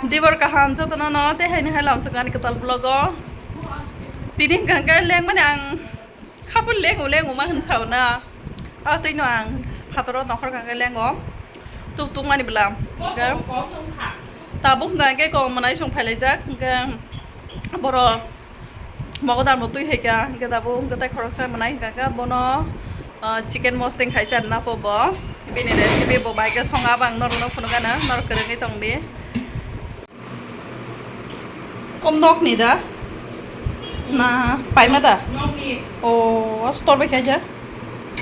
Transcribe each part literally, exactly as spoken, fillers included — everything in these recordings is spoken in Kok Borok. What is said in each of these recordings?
Tibor kaham jotono no tei haini hai lamsok ani kwtal vlog o. Tini hwnkha khe lengmani ang khapul lengo lengo ma hwn sao na. A twi no ang phataro nokhor hwnkha khe lengo. Tuk tuk mani bwlam. Hwnkhe tabuk hwnkha khe ko mwnai song phailaijak hwnkhe borok. Mogodar bo twi hai kha, hwnkhe tabuk hwnkhe tai khoroksa mwnai hwnkha khe bono, ah, chicken mosting khaisa rwna po bo. Bini recipe bo bai khe songa bang norokno phunukgana, norok kwrwngwi tongdi. Om nokni da? Na paima da? Nokni. O, store bai khaija?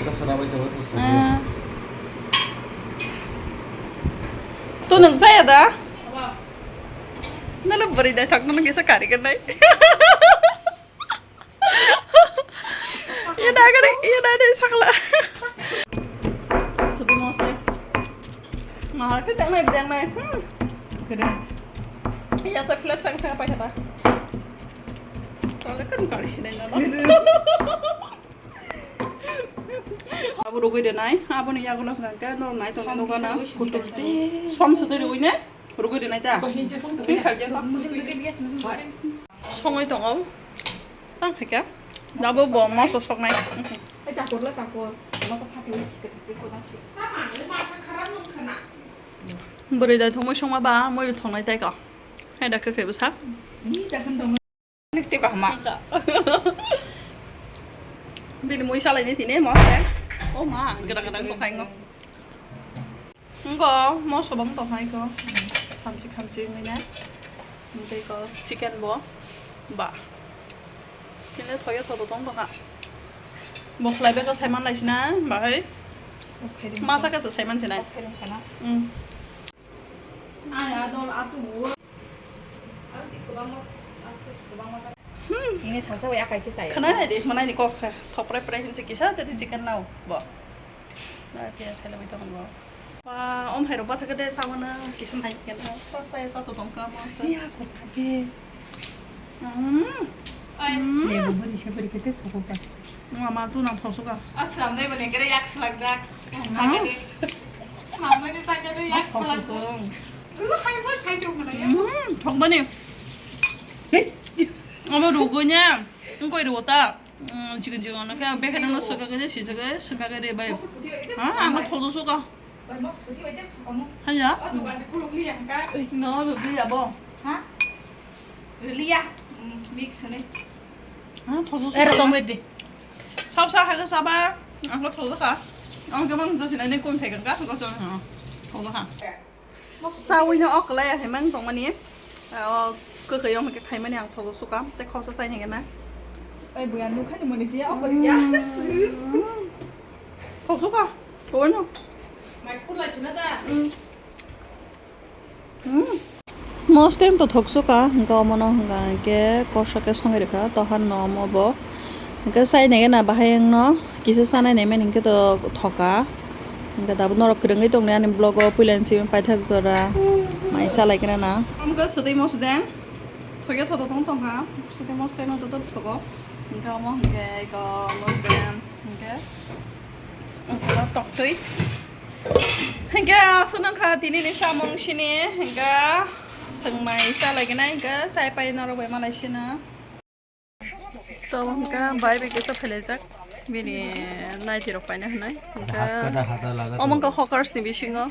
Ata sara bai jabo, ah. To nwng chaya da? Aba. Nalo bwrwi naithok, nang kisa kari gwnai. Ye na gwnai, ye na gwnai sakla. Sudi moste. Mahar khe tengnai, tengnai. Hmm. Kede. Ya sa flat sang thang pai kata. Kale kan kari sinai na no. Abo rugui de nai, abo ni yagulo hwnkha khe nor nai tong nai nugana kutul te. Som se twi rugui ne? Rugui de nai ta? Twi kha je ba. Songoi tong o. Tang kha khe. Dabo bo moso sok nai. Bwrwi dai thongmoi songma ba moi thong nai tai ko. Hai da khe khe bwsa. Next day kahama. Bini mui salai ni tini mo se. O ma, gadang gadang ko khai ngo. Ngo mo sobong to khai ko. Khamchi khamchi mui na. Tei ko chicken bo. Ba. Kile thoyo thoto tong tong ha. Bo khlai be ko saiman lai sina, bahai. Masa ka saiman sinai. Hmm. Aya dol atu. Ini salsa wai akai kisa ya. Khana nai de, manai ni kok sa. Thopre pre hinse kisa, tadi chicken nao. Bo. Na pia sai lebai tong bo. Ba, om hai ro ba thakade sawana kisa nai kena. Kok sa ya sa to tong ka mo sa. Iya, kok sa ke. Hmm. Oi. Hmm. Lebu bari se bari kete thokok ba. Mama tu nang thosok ka. Asam dai bane kere yak salak jak. Ha? Asam dai sakade yak salak jak. Thosok. Hmm, thokmani. Amo rugo nya. Tungkoi rugo ta. Hmm, chicken chicken no kya bekhe no suka kene si suka suka kene bai. Ha, amo thodo suka. Haya. No, rugo ya bo. Ha? Liya. Mix ne. Ha, thodo suka. Era tong wede. Sab sa hai saba. Ang thodo ka. Ang jamang jasi nai ne kon thai kan ka so so. Thodo ka. Sawino o kwlai ya himang tongmani. O kwkhwi yong khe khaimani ang thogo suka. Tei khoroksa chai nai gana. Oi buya nukhani mani tiya o pori ya. Thogo suka. Thogo no. Mai khulai sina da. Mostem to thok suka hingke omono hingka hingke kosa ke songi rikha tohan no omo bo. Hingke sai nai gana bahai wngno kisa sanai nai mani hingke to thoka. Hingke tabuk norok kwrwngwi tongni ani vlog o puila ni simi paithak jora mai salai gana na. Amga swtwi mosdeng thoya thoto tong tongkha swtwi mosdeng no to thogo hingke omo hingke eko mosdeng hingke toktwi hingke aswk nangkha tini ni samung sini hingke swngmai salai gana hingke sai pai norok bai malai sina. Tabuk hwnkha bai bai kisa phailaijak bini naiti rok paina hwnwi. Hwnkha omo wngkha hawkers ni bisingo.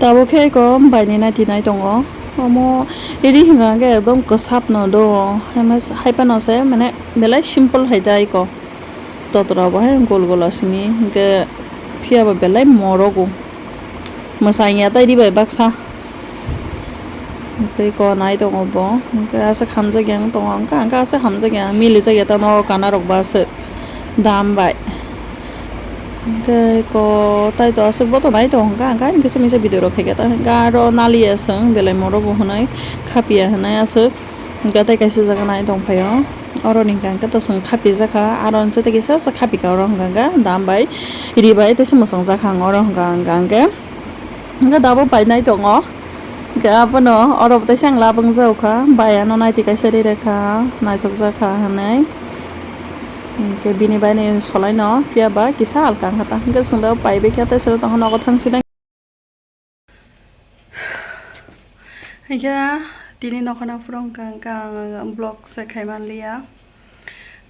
Tabuk khe eko bai ni naiti nai tongo. Omo iri hwnkha hwnkhe ekdom kwsap no do. Haiphano se mane belai simple hai da eko. Totra bo hai gol gol asini hwnkhe phiya bo belai morogo. Mwsang ya tai ribai baksa. Hwnkhe ko nai tongo bo. Hwnkhe aswk hamjakya wng tongo. Hwnkhe hwnkhe aswk hamjakya. Milijak ya tamo kana rok bo aswk. Dam bai. Hwnkhe ko tai to aswk bo to nai tongo. Hwnkhe hwnkhe hwnkhe se misa video rok phaikha ta. Hwnkhe aro nali ya swng belai morogo hwnwi khapiya hwnwi aswk. Hwnkhe tei kaisa jaga nai tongphaio. Oro ni hwnkha hwnkhe to chwng khapijakha, aro hwnse tei kisa se khapikha oro hwnkha hwnkhe dam bai, ri bai teisa mwchangjakha ang oro hwnkha hwnkha hwnkhe. Hwnkhe dabo painai tongo. Hwnkhe abono oro bo teisa ang labwng jaokha, bai ano naiti kaisa ri rekha, naithokjakha hwnwi. Hwnkhe bini bai ni solaino phiya ba kisa alka wngkha ta. Hwnkhe chwng dabo paibaikha tei sero tongkha nogo thangsinai. Hingke tini nokhorno phuru hwnkha hwnkha ang vlog se khaiman liya.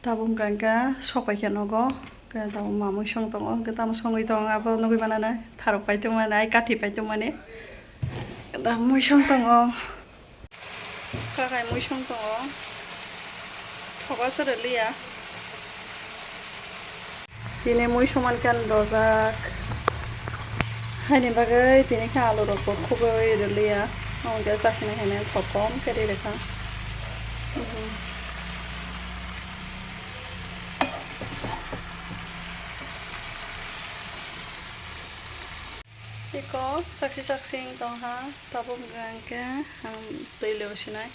Tabuk hwnkha hwnkha sok paikha nogo. Hwnkhe tabuk ma mui song tongo. Hwnkhe tamo songwi tong abo nugwi manana. Tharok pai tongmani, ai kathi pai tongmani. Hwnkhe tabuk mui song tongo. Kakai mui song tongo. Thoka se rwliya. Tini mui soman khe dojak. Haini bagwi tini khe alu rok bo khugwi rwliya. Omo khe chasini haino thok kom khe ri rwkha. Iko saksi saksi wng tongha, tabuk hwnkha hwnkhe ang twi le sinai.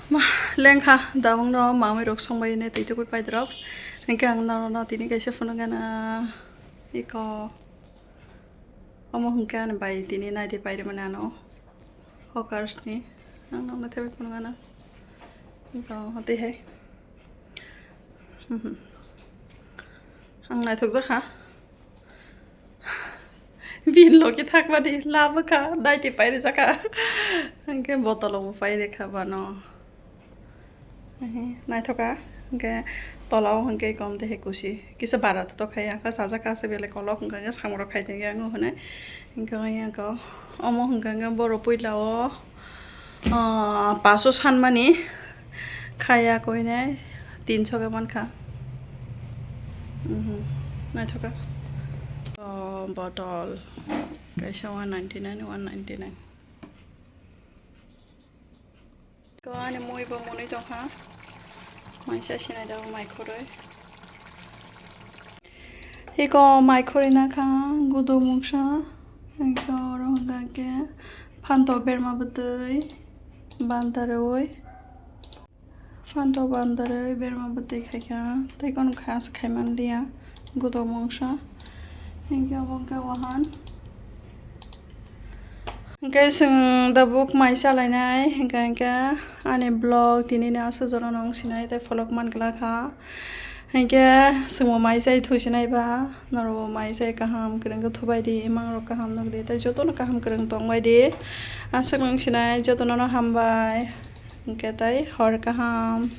Ma, lengkha, damungno mamui rok songbai ne twi tugui paidrop. Hingke ang norokno tini kaisa phunukgana, iko, omo hingke ani bai tini naidi pairwmani ano, hawkers ni, ang norokno thaibai phunukgana, iko, tei hai, mhm, ang naithokjakha. Bin logi thakmani labwkha, naidi pairijaka. Hingke botolo bo pairikha bano. Ehe, naithoka. Hingke tolao hingke kom de he kusi. Kisa bara to khai, angkha sajak ase belai kolok, hingke samung rok khai tongya ang hwnwi. Hingke ang omo hingke boro puila o. Ah, paso sanmani khaya koinai tinso ke mankha. Mhm, naithoka. Oh, botol kaisa one ninety nine, one ninety nine. Ko ani mui bo mwnwi tongkha. Maisa sinai da mai khoroi. Iko mai khorina kha gudo mungsa. Iko oro hwnkha khe phanto berma bwtwi bandarwi. Phanto bandarwi berma bwtwi khaikha. Tei kono kha se khaiman liya gudo mungsa. Hinkhe obo wngkha wahan. Hingke chwng tabuk mai salainai, hingke, hingke ani vlog tini ni aswk jora no wng sinai tei vlog man glak ha. Hingke chwngbo mai chai thusinai ba, norokbo mai chai kaham kwrwng khe thubai di, imang rok kaham nukdi, tei jotono kaham kwrwng tongbai di. Aswk wng sinai, jotono no hambai, hingke tei hor kaham.